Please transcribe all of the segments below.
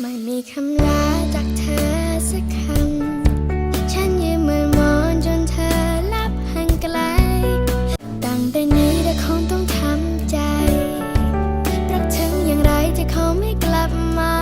ไม่มีคำลาจากเธอสักคำ ฉันยืนเมืองมนจนเธอลับห่างไกล ตั้งแต่นี้เธอคงต้องทำใจ รักถึงอย่างไรเธอคงไม่กลับมา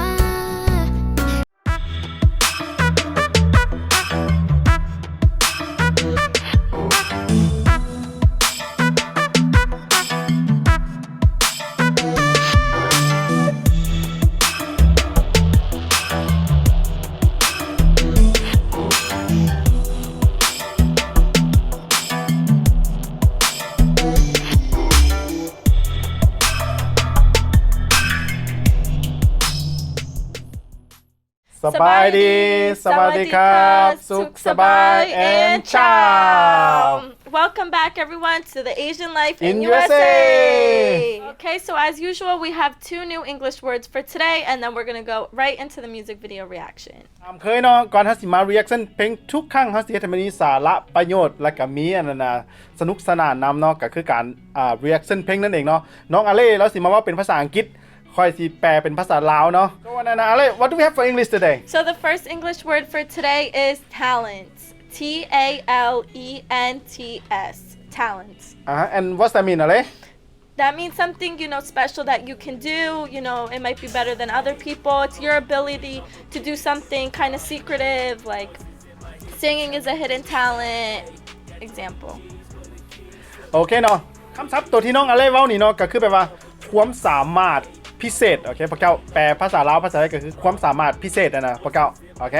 ສະບາຍດີ ສະຫວັດດີຄັບ ສະຫວັດດີຄັບ ສຸກສະບາຍ ແອນ ແອນ ຊາວ ຊາວ Welcome back, everyone, to the Asian Life in, in ຢູເອສເອ USA. Okay, so as usual, we have two new English words for today, and then we're gonna go right into the music video reaction. ຕາມເຄີຍເນາະ ກ່ອນເຮົາຊິມາ reaction ເພງທຸກຄັ້ງ ເຮົາຊິເຮັດໃຫ້ມັນມີສາລະປະໂຫຍດ ແລະກະມີອັນນັ້ນນະ ສະໜຸກສະໜານນຳເນາະ ກະຄືການ ອ່າ reaction ເພງນັ້ນເອງເນາະ. ນ້ອງອາເລ່ ລາວຊິມາເວົ້າເປັນພາສາອັງກິດ ຂ້ອຍຊິແປເປັນພາສາລາວເນາະ. ກໍວ່ານັ້ນນະ ອາເລ່ what do we have for English today? So the first English word for today is talent. T A L E N T S. Talent. Uh-huh. And what's that mean, ອາເລ່? That means something, you know, special that you can do. You know, it might be better than other people. It's your ability to do something kind of secretive, like singing is a hidden talent. Example. ໂອເຄເນາະ ຄຳສັບໂຕທີ່ນ້ອງອາເລ່ເວົ້ານີ້ເນາະ ກໍຄືແບບວ່າ ຄວາມສາມາດພິເສດ. ໂອເຄ ພວກເຈົ້າແປພາສາລາວ ພາສາໄທກໍຄືຄວາມສາມາດພິເສດຫັ້ນນະ ພວກເຈົ້າ. ໂອເຄ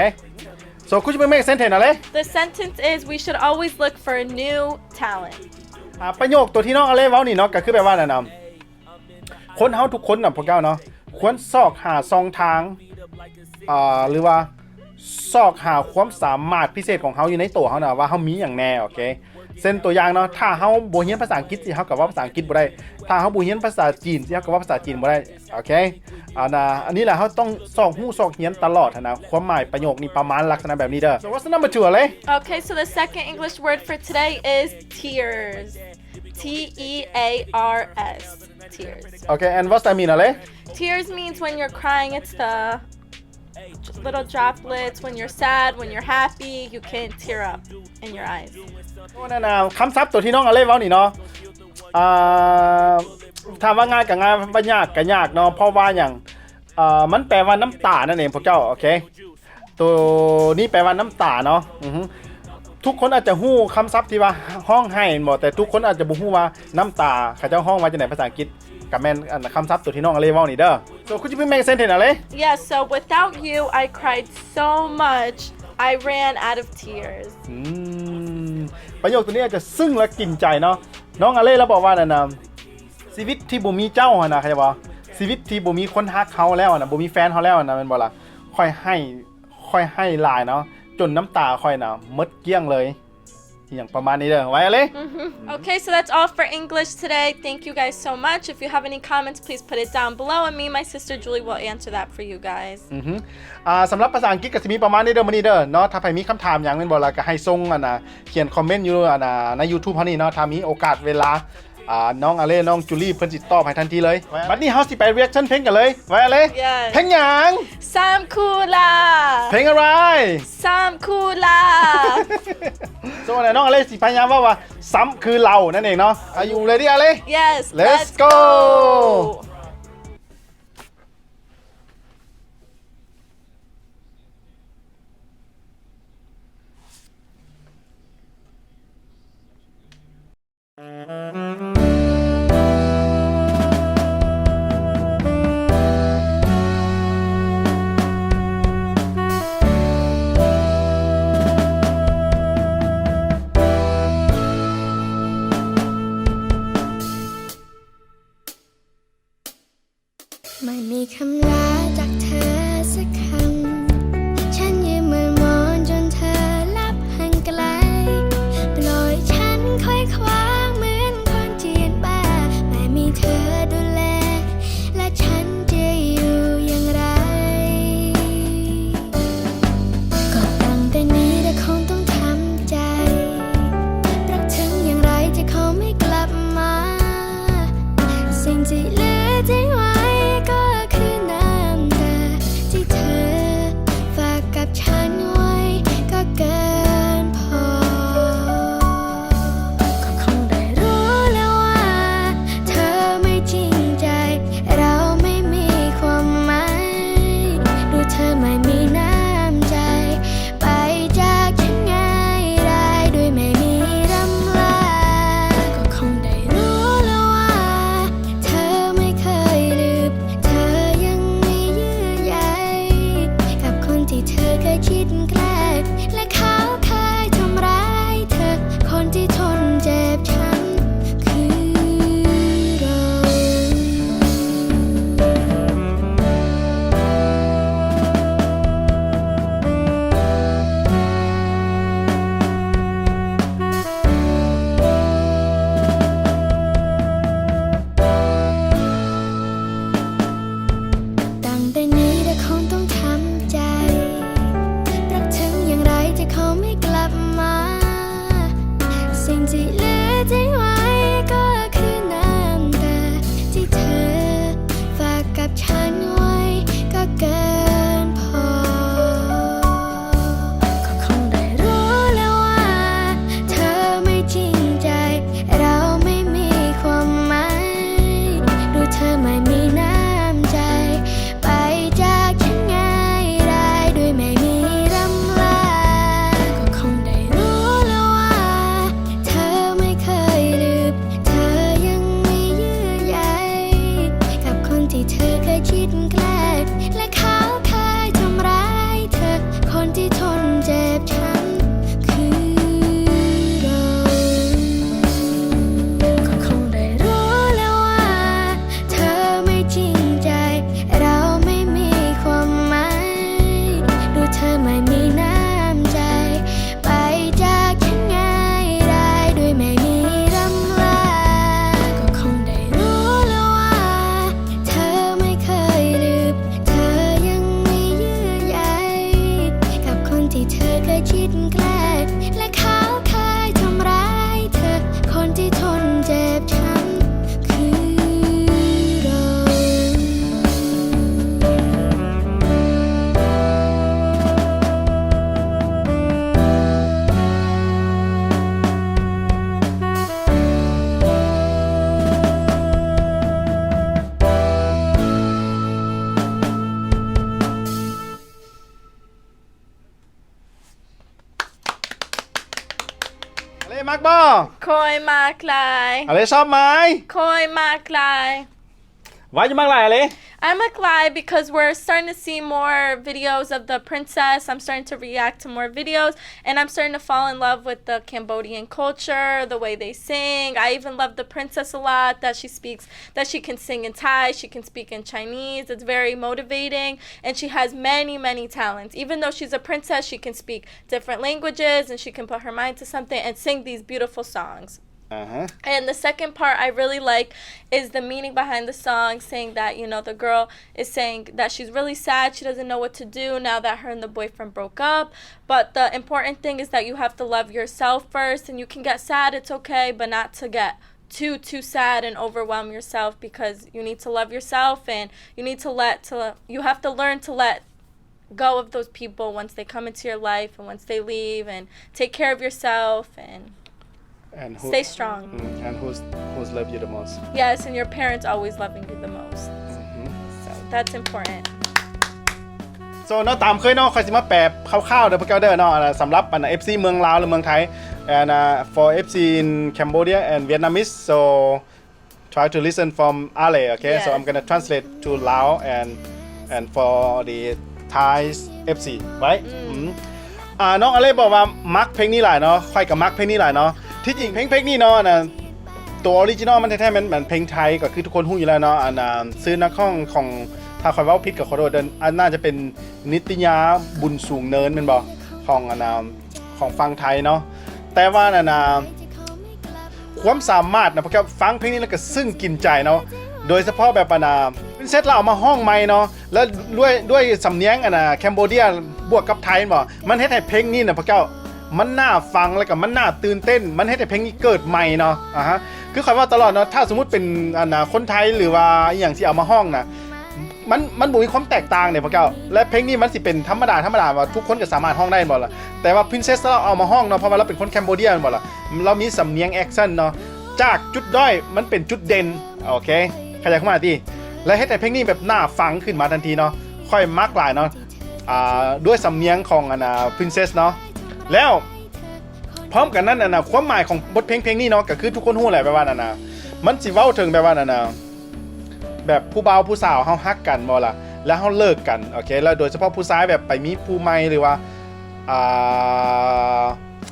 so could you make a sentence, ອາເລ່? The sentence is, we should always look for new talent. ອ່າ ປະໂຫຍກໂຕທີ່ນ້ອງອາເລ່ເວົ້ານີ້ເນາະ ກໍຄືແບບວ່ານັ້ນນະ ຄົນເຮົາທຸກຄົນນະ ພວກເຈົ້າເນາະ ຄວນຊອກຫາຊ່ອງທາງ ອ່າ ຫຼືວ່າຊອກຫາຄວາມສາມາດພິເສດຂອງເຮົາຢູ່ໃນໂຕເຮົານະ ວ່າເຮົາມີຫຍັງແດ່. ໂອເຄ ເຊັ່ນຕົວຢ່າງເນາະ ຖ້າເຮົາບໍ່ຮຽນພາສາອັງກິດ ຊິເຮົາກໍເວົ້າພາສາອັງກິດບໍ່ໄດ້. ຖ້າເຮົາບໍ່ຮຽນພາສາຈີນ ຊິເຮົາກໍເວົ້າພາສາຈີນບໍ່ໄດ້. ໂອເຄ ອັນນະ ອັນນີ້ແຫຼະ ເຮົາຕ້ອງຊອກຮູ້ຊອກຮຽນຕະຫຼອດຫັ້ນນະ. ຄວາມໝາຍປະໂຫຍກນີ້ປະມານລັກສະນະແບບນີ້ເດີ. So what's the number two, ອາເລ່? Okay, so the second English word for today is tears. T E A R S. Tears. Okay, and what's that mean, ອາເລ່? Tears means when you're crying, it's the little droplets. When you're sad, when you're happy, you can tear up in your eyes. ໂອ້ ນັ້ນນະ ຄຳສັບໂຕທີ່ນ້ອງອາເລ່ເວົ້ານີ້ເນາະ ອ່າ ຖາມວ່າງ່າຍກໍງ່າຍ ວ່າຍາກກໍຍາກເນາະ. ເພາະວ່າຫຍັງ? ເອີ ມັນແປວ່ານ້ຳຕານັ້ນເອງພວກເຈົ້າ. ໂອເຄ ໂຕນີ້ແປວ່ານ້ຳຕາເນາະ. ອື ທຸກຄົນອາດຈະຮູ້ຄຳສັບທີ່ວ່າຮ້ອງໄຫ້ແມ່ນບໍ່? ແຕ່ທຸກຄົນອາດຈະບໍ່ຮູ້ວ່ານ້ຳຕາເຂົາເຈົ້າຮ້ອງວ່າຈັ່ງໃດພາສາອັງກິດ. ກໍແມ່ນ ອັນ ຄຳສັບໂຕທີ່ນ້ອງອາເລ່ເວົ້ານີ້ເດີ. So could you please make a sentence, ອາເລ່? Yes, so without you, I cried so much, I ran out of tears. ອືມ ປະໂຫຍກໂຕນີ້ອາດຈະຊຶ້ງ ແລະ ກິນໃຈເນາະ. ນ້ອງອາເລ່ລາວບອກວ່ານັ້ນນະ ຊີວິດທີ່ບໍ່ມີເຈົ້າຫັ້ນນະ ເຂົ້າໃຈບໍ່? ຊີວິດທີ່ບໍ່ມີຄົນຮັກເຮົາແລ້ວນະ ບໍ່ມີແຟນເຮົາແລ້ວນະ ແມ່ນບໍ່ລະ? ຂ້ອຍໄຫ້ ຂ້ອຍໄຫ້ຫຼາຍເນາະ ຈົນນ້ຳຕາຂ້ອຍນະໝົດກ້ຽງເລີຍ. ອີ່ຫຍັງປະມານນີ້ເດີ. ໄວເລີຍ. Okay, so that's all for English today. Thank you guys so much. If you have any comments, please put it down below, and me and my sister Julie will answer that for you guys. ອື ອ່າ ສຳລັບພາສາອັງກິດກໍຊິມີປະມານນີ້ເດີ ມື້ນີ້ເດີເນາະ. ຖ້າໃຜມີຄຳຖາມຫຍັງແມ່ນບໍ່ລະ ກໍໃຫ້ສົ່ງ ອັນນະ ຂຽນຄອມເມັນຢູ່ ອັນນະ ໃນ YouTube ເຮົານີ້ເນາະ. ຖ້າມີໂອກາດເວລາ ອ່າ ນ້ອງອາເລ່ ນ້ອງຈູລີ ເພິ່ນຊິຕອບໃຫ້ທັນທີເລີຍ. ບັດນີ້ເຮົາຊິໄປ reaction ເພງກັນເລີຍ. ໄວເລີຍ. Yes. ເພງຫຍັງ? ຊ້ຳຄູລາ. ເພງອະໄລ? ຊ້ຳຄູລາ. So ນ້ອງອາເລ່ຊິພະຍາຍາມເວົ້າວ່າ ຊ້ຳຄືເຫຼົ້ານັ້ນເອງເນາະ. Are you ready, ອາເລ່? Yes. Let's go. ເຄີຍຄິດແກລ້ງ ແລະ ເຂົາເຄີຍທຳຮ້າຍເທີ ຄົນທີ່ທົນເຈັບຊ້ຳຄືເຮົາ. ຕັ້ງແຕ່ນີ້ເດີ ຄົງຕ້ອງທຳໃຈ ເພາະເຖິງຢ່າງໃດເຈົ້າກໍບໍ່ກັບມາ. ສິ່ງທີ່ເຫຼືອໃຫ້ໄວ້ກໍຄືນ້ຳຕາທີ່ເທີຝາກກັບ ກັບກັນໄວ້ກໍເກີນພໍ. ກໍຄົງໄດ້ຮູ້ແລ້ວວ່າເທີໄມ່ຈິງໃຈ ເຮົາໄມ່ມີຄວາມໝາຍ ຫຼືເທີໄມ່ມີນ້ຳໃຈ ໄປຈາກກັນງ່າຍດາຍໂດຍໄມ່ມີລຳລາ. ກໍຄົງໄດ້ຮູ້ແລ້ວວ່າເທີໄມ່ເຄີຍລືມ ເທີຍັງມີເຍື່ອໃຍກັບຄົນທີ່ເທີເຄີຍຄິດແກລ້ງ ແລະ ເຂົາເຄີຍທຳຮ້າຍເທີ ຄົນທີ່ທົນເຈັບຊ້ຳຄືເຮົາ. ກໍຄົງໄດ້ຮູ້ແລ້ວວ່າເທີໄມ່ຈິງໃຈ ເຮົາໄມ່ມີຄວາມໝາຍ ຫຼືເທີໄມ່ມີນ້ຳໃຈ ໄປຈາກກັນງ່າຍດາຍໂດຍໄມ່ມີລຳລາ. ກໍຄົງໄດ້ຮູ້ແລ້ວວ່າເທີໄມ່ເຄີຍລືມ ເທີຍັງມີເຍື່ອໃຍກັບຄົນທີ່ເທີເຄີຍຄິດແກລ້ງ ແລະ ເຂົາເຄີຍທຳຮ້າຍເທີ ຄົນທີ່ທົນເຈັບຊ້ຳຄືເຮົາ. ອາເລ ມັກບໍ່? ຂ້ອຍມັກຫຼາຍ. ອາເລ ຊອບໄໝ? ຂ້ອຍມັກຫຼາຍ. Why you ມັກຫຼາຍ ອາເລ? I ມັກຫຼາຍ because we're starting to see more videos of the princess. I'm starting to react to more videos, and I'm starting to fall in love with the Cambodian culture, the way they sing. I even love the princess a lot, that she speaks, that she can sing in Thai, she can speak in Chinese. It's very motivating, and she has many, many talents. Even though she's a princess, she can speak different languages, and she can put her mind to something and sing these beautiful songs. Uh-huh. And the second part I really like is the meaning behind the song, saying that, you know, the girl is saying that she's really sad, she doesn't know what to do now that her and the boyfriend broke up. But the important thing is that you have to love yourself first, and you can get sad, it's okay, but not to get too, too sad and overwhelm yourself, because you need to love yourself, and you need to let, to, you have to learn to let go of those people once they come into your life and once they leave, and take care of yourself and And who, stay strong. Mm, and who's, who's love you the most? Yes, and your parents always loving you the most. Mm-hmm. So that's important. So ເນາະ ຕາມເຄີຍເນາະ ຂ້ອຍຊິມາແປຄ່າວໆເດີພວກເຈົ້າເດີເນາະ ອັນນ່າ ສຳລັບ ອັນນ່າ ເອັຟຊີ ເມືອງລາວ ຫຼື ເມືອງໄທ and, uh, for FC in Cambodia and Vietnamese, so try to listen from Ale, okay? So I'm gonna translate to Lao and, and for the Thai FC, right? ອືມ ອືມ ອ່າ ນ້ອງອາເລບອກວ່າມັກເພງນີ້ຫຼາຍເນາະ ຂ້ອຍກໍມັກເພງນີ້ຫຼາຍເນາະ. ທີ່ຈິງເພງ ເພງນີ້ເນາະ ອັນນ່າ ຕົວ original ມັນແທ້ໆ ແມ່ນ ແມ່ນເພງໄທ ກໍຄືທຸກຄົນຮູ້ຢູ່ແລ້ວເນາະ ອັນນ່າ ຊື່ນັກຮ້ອງຂອງ ຖ້າຂ້ອຍເວົ້າຜິດກໍຂໍໂທດເດີ ອັນ ໜ້າຈະເປັນນິດຕິຍາ ບຸນສູງເນີນ ແມ່ນບໍ່ ຂອງ ອັນນ່າ ຂອງຝັ່ງໄທເນາະ. ແຕ່ວ່າ ອັນນ່າ ຄວາມສາມາດນະ ພວກເຈົ້າຟັງເພງນີ້ແລ້ວກໍຊຶ້ງກິນໃຈເນາະ ໂດຍສະເພາະແບບ ອັນນ່າ Princess ລາວເອົາມາຮ້ອງໃໝ່ເນາະ ແລ້ວດ້ວຍ ດ້ວຍສຳນຽງ ອັນນ່າ Cambodia ບວກກັບໄທແມ່ນບໍ່ ມັນເຮັດໃຫ້ເພງນີ້ນະ ພວກເຈົ້າ ມັນໜ້າຟັງ ແລ້ວກໍມັນໜ້າຕື່ນເຕັ້ນ ມັນເຮັດໃຫ້ເພງນີ້ເກີດໃໝ່ເນາະ. ອາຮະ ຄືຂ້ອຍເວົ້າຕະຫຼອດເນາະ ຖ້າສົມມຸດເປັນ ອັນນ່າ ຄົນໄທ ຫຼືວ່າອີ່ຫຍັງຊິເອົາມາຮ້ອງນະ ມັນ ມັນບໍ່ມີຄວາມແຕກຕ່າງເດ້ພວກເຈົ້າ ແລະ ເພງນີ້ມັນຊິເປັນທຳມະດາ ທຳມະດາ ວ່າທຸກຄົນກໍສາມາດຮ້ອງໄດ້ແມ່ນບໍ່ລະ ແຕ່ວ່າ Princess ລາວເອົາມາຮ້ອງເນາະ ເພາະວ່າລາວເປັນຄົນ Cambodia ແມ່ນບໍ່ລະ ລາວມີສຳນຽງ accent ເນາະ ຈາກຈຸດດ້ອຍມັນເປັນຈຸດເດັ່ນ ໂອເຄ ຂະຫຍາຍຄວາມໝາຍຕິ ແລະ ເຮັດໃຫ້ເພງນີ້ແບບໜ້າຟັງຂຶ້ນມາທັນທີເນາະ. ຂ້ອຍມັກຫຼາຍເນາະ ອ່າ ດ້ວຍສຳນຽງຂອງ ອັນນ່າ Princess ເນາະ ແລ້ວ ພ້ອມກັນນັ້ນ ອັນນ່າ ຄວາມໝາຍຂອງບົດເພງເພງນີ້ເນາະ ກໍຄືທຸກຄົນຮູ້ແຫຼະ ແບບວ່າ ອັນນ່າ ມັນຊິເວົ້າເຖິງແບບວ່າ ອັນນ່າ ແບບຜູ້ບ່າວຜູ້ສາວເຮົາຮັກກັນບໍ່ລະ ແລ້ວເຮົາເລີກກັນ ໂອເຄ ແລ້ວໂດຍສະເພາະຜູ້ຊາຍແບບໄປມີຜູ້ໃໝ່ ຫຼືວ່າ ອ່າ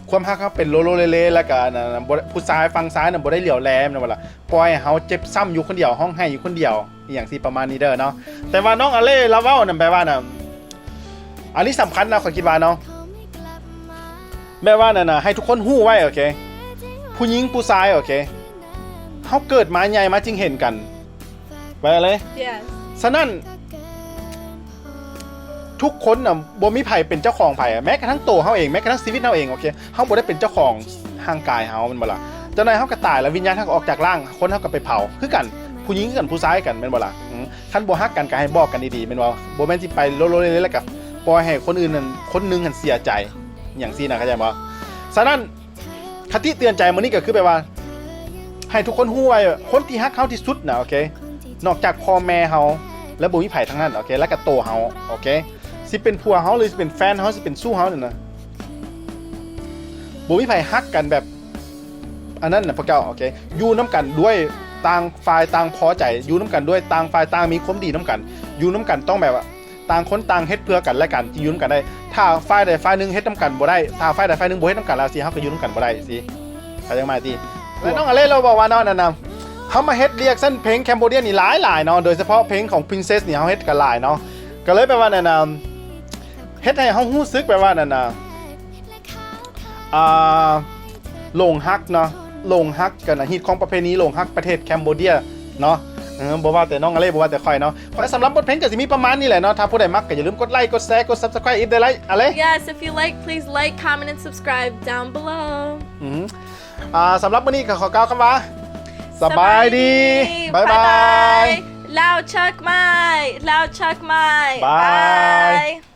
ຄວາມຮັກເຮົາເປັນໂລໂລເລເລ ແລ້ວກະອັນນັ້ນ ບໍ່ ຜູ້ຊາຍ ຝັ່ງຊາຍນັ້ນບໍ່ໄດ້ຫຼຽວແລ ແມ່ນບໍ່ລະ? ປ່ອຍໃຫ້ເຮົາເຈັບຊ້ຳຢູ່ຄົນດຽວ ຮ້ອງໄຫ້ຢູ່ຄົນດຽວ ອີ່ຫຍັງຊີ້ປະມານນີ້ເດີເນາະ. ແຕ່ວ່ານ້ອງອາເລ່ລາວເວົ້ານັ້ນແປວ່ານະ ອັນນີ້ສຳຄັນນະ ຂ້ອຍຄິດວ່າເນາະ ແບບວ່ານັ້ນນະ ໃຫ້ທຸກຄົນຮູ້ໄວ້ ໂອເຄ ຜູ້ຍິງຜູ້ຊາຍ ໂອເຄ ເຮົາເກີດມາໃຫຍ່ມາຈຶ່ງເຫັນກັນ ໄປເລີຍ Yes. ສະນັ້ນ ທຸກຄົນນະ ບໍ່ມີໃຜເປັນເຈົ້າຂອງໃຜ ແມ້ກະທັ່ງໂຕເຮົາເອງ ແມ້ກະທັ່ງຊີວິດເຮົາເອງ ໂອເຄ ເຮົາບໍ່ໄດ້ເປັນເຈົ້າຂອງຮ່າງກາຍເຮົາ ແມ່ນບໍ່ລະ? ຈັກໜ້ອຍເຮົາກະຕາຍ ແລ້ວວິນຍານເຮົາກະອອກຈາກຮ່າງ ຄົນເຮົາກະໄປເຜົາຄືກັນ ຜູ້ຍິງຄືກັນ ຜູ້ຊາຍຄືກັນ ແມ່ນບໍ່ລະ? ອືມ ຄັນບໍ່ຮັກກັນກະໃຫ້ບອກກັນດີໆ ແມ່ນບໍ່? ບໍ່ແມ່ນຊິໄປໂລໂລເລເລ ແລ້ວກະປ່ອຍໃຫ້ຄົນອື່ນນັ້ນ ຄົນໜຶ່ງຫັ້ນເສຍໃຈ ຫຍັງຊີ້ນະ ເຂົ້າໃຈບໍ່? ສະນັ້ນ ຄະຕິເຕືອນໃຈມື້ນີ້ກະຄືແບບວ່າ ໃຫ້ທຸກຄົນຮູ້ໄວ້ ຄົນທີ່ຮັກເຮົາທີ່ສຸດນະ ໂອເຄ ນອກຈາກພໍ່ແມ່ເຮົາ ແລ້ວບໍ່ມີໃຜທັງນັ້ນ ໂອເຄ ແລ້ວກະໂຕເຮົາ ໂອເຄ ຊິເປັນຜົວເຮົາ ຫຼືຊິເປັນແຟນເຮົາ ຊິເປັນຊູ້ເຮົານີ້ນະ ບໍ່ມີໃຜຮັກກັນແບບ ອັນນັ້ນນະ ພວກເຈົ້າ ໂອເຄ ຢູ່ນຳກັນດ້ວຍຕ່າງຝ່າຍຕ່າງພໍໃຈ ຢູ່ນຳກັນດ້ວຍຕ່າງຝ່າຍຕ່າງມີຄວາມດີນຳກັນ ຢູ່ນຳກັນຕ້ອງແບບວ່າ ຕ່າງຄົນຕ່າງເຮັດເພື່ອກັນແລະກັນ ຈຶ່ງຢູ່ນຳກັນໄດ້. ຖ້າຝ່າຍໃດຝ່າຍໜຶ່ງເຮັດນຳກັນບໍ່ໄດ້ ຖ້າຝ່າຍໃດຝ່າຍໜຶ່ງບໍ່ເຮັດນຳກັນແລ້ວຊີ້ ເຮົາກະຢູ່ນຳກັນບໍ່ໄດ້ຊີ້ ເຂົ້າໃຈມາຕິ? ແລະນ້ອງອາເລ່ລາວບອກວ່າເນາະ ອັນນັ້ນນະ ເຮົາມາເຮັດ reaction ເພງ Cambodian ນີ້ຫຼາຍໆເນາະ ໂດຍສະເພາະເພງຂອງ Princess ນີ້ເຮົາເຮັດກະຫຼາຍເນາະ ກະເລີຍແບບວ່ານັ້ນນະ ເຮັດໃຫ້ເຮົາຮູ້ສຶກແບບວ່ານັ້ນນະ ອ່າ ຫຼົງຮັກເນາະ ຫຼົງຮັກກັນນະ ຮີດຄອງປະເພນີ ຫຼົງຮັກປະເທດ Cambodia ເນາະ ເອີ ບໍ່ວ່າແຕ່ນ້ອງອາເລ່ ບໍ່ວ່າແຕ່ຂ້ອຍເນາະ. ແລະສຳລັບບົດເພງກະຊິມີປະມານນີ້ແຫຼະເນາະ ຖ້າຜູ້ໃດມັກກະຢ່າລືມກົດໄລ ກົດແຊ ກົດ Subscribe ອີກໄດ້ໄລ ອາເລ່ Yes, if you like, please like, comment and subscribe down below. ອືມ ອ່າ ສຳລັບມື້ນີ້ກະຂໍກ່າວຄຳວ່າ ສະບາຍດີ ສະບາຍດີ ບາຍບາຍ ບາຍບາຍ ລາວເຊີກໄມ້ ລາວເຊີກໄມ້ ບາຍ ບາຍ.